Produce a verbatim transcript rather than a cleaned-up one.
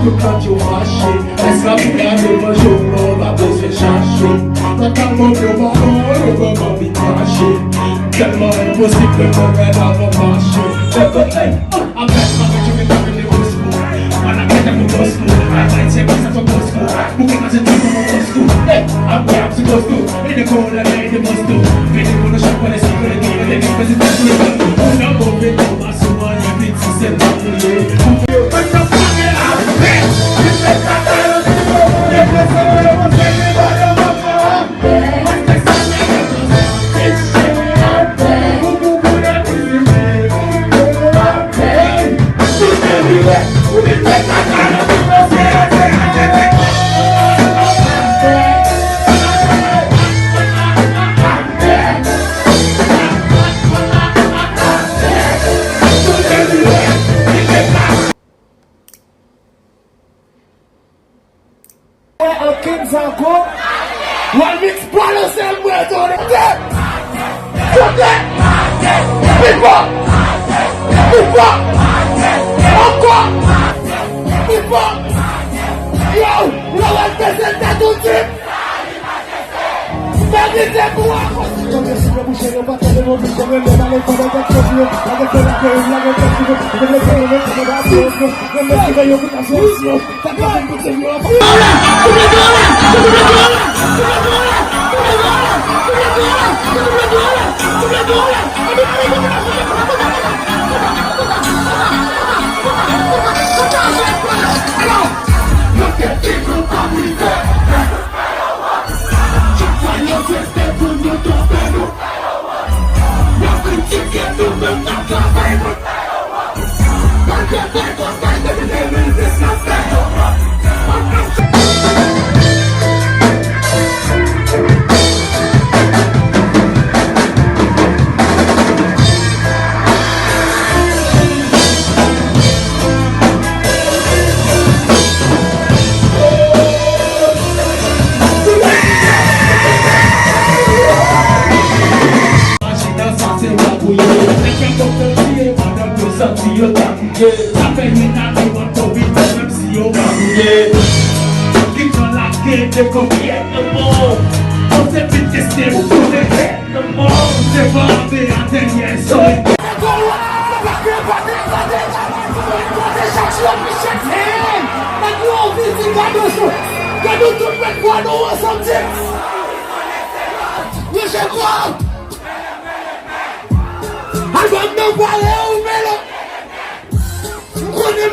Tout tan yo fache, èske ap gade manje w nan pa bezwen chache. Nan tan move moman, yo vrèman vin mache. Tèlman enposib, lè mwen rèd avan mache. Leve, ey, avèk, avèk, yo vin tape de bosko. Ann ap mete pou bosko. Avèk, se konsa fò bosko. Pou ke mache tout moun bosko. Ey, ap gade bosko. Mete kò w lè mete bosko. Mete kò w nan chak pwale si kole ki mete ki pezi tèt li. Ou nan move tan. Wè ankenn zango. Walmix balanse l mwen tande. Tande. Pi fò. Pi fò. Ankò. Pi fò. Yo, yo wè l peze tèt ou tip. Mèt li te pou akoz. Mache nan sa se wap ou ye. Nèg yo konn fè kriye pandan yo santi yo ta kriye. Sa fè yo ta di w ap tou vit menm si yo pa kriye. Ki pran lage de konfyè nan mò. Pase vit teste ou konnen kè nan mò. Se pa ave a dènyè soy. Gade w, gade w, gade w, gade w, gade w, chak jou ap chèche. Nèg yo anvi di gade w sou. Gade w tout mèt vwa nou ansanm di. Mwen se kwa. Albòm nan pale ou mele. M konnen